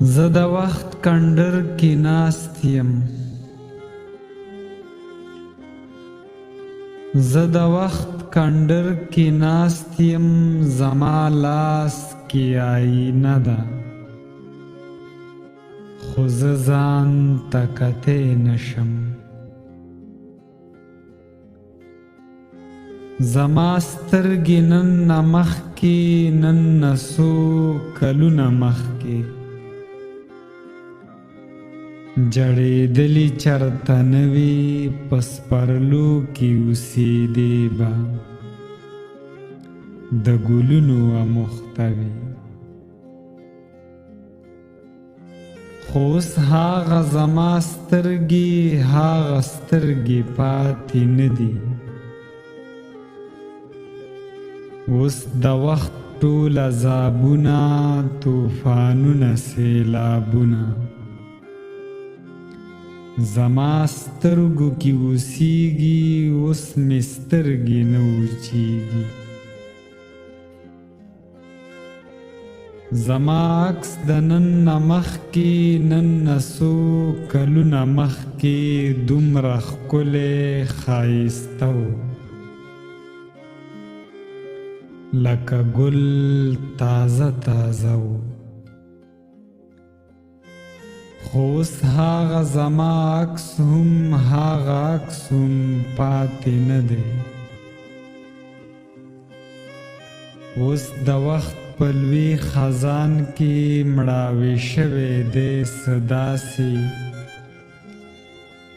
زه د وخت کنډر کې ناست یم. زه د وخت کنډر کې ناست یم، زما لاس کې آینه ده، خو زه ځان ته کتی نشم. زما سترګې نن نه مخکې، نن نه څو کلونه مخکې جړېدلي چرته نه وي، په سپرلو کې اوسېدې به، د ګلونو اموخته وي. خو اوس هغه زما سترګې، هغه سترګې پاتې نه دي. اوس د وخت ټول عذابونه، طوفانونه، سیلابونه زما سترګو کې اوسیږي، اوس مې سترګې نه وچیږي. زما عکس د نن نه مخکې، نن نه څو کلونه مخکې دومره ښکلی ښایسته و، لکه ګل تازه تازه و. خو اوس هغه زما عکس هم، هغه عکس هم پاتې نه دی. اوس د وخت په لوی خزان کې مړاوی شوی دی څه داسې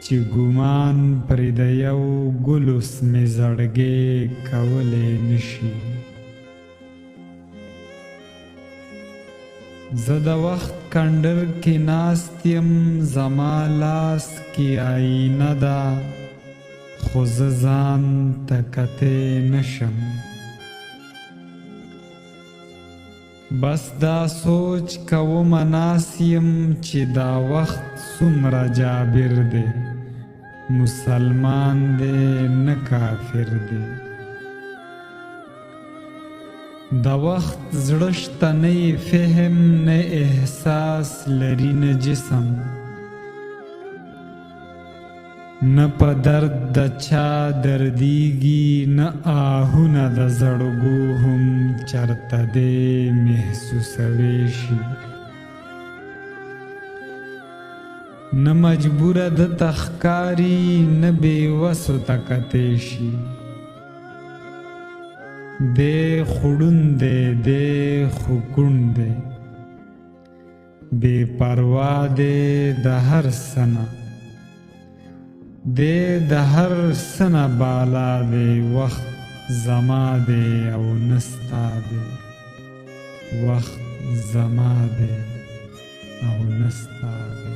چې ګمان پرې د یو ګل اوس مې زړګی کولی نشي. زه د وخت کنډر کې ناست یم، زما لاس کې آینه ده، خو زه ځان ته کتی نشم. بس دا سوچ کومه ناست یم چې دا وخت څومره جابر دی، مسلمان دی نه کافر دی. د وخت زړه شته، نه یې فهم نه احساس لري نه جسم، نه په درد د چا دردیږي، نه آهونه د زړګو هم چرته دی محسوسوی شي. نه مجبوره ده ته ښکاري، نه بې وسو ته کتی شي. دی خوړون دی، دی خو کوڼ دی، بې پروا دی د هر څه نه، دی د هر څه نه بالا دی. وخت زما دی او نه ستا دی، وخت زما دی او نه ستا دی.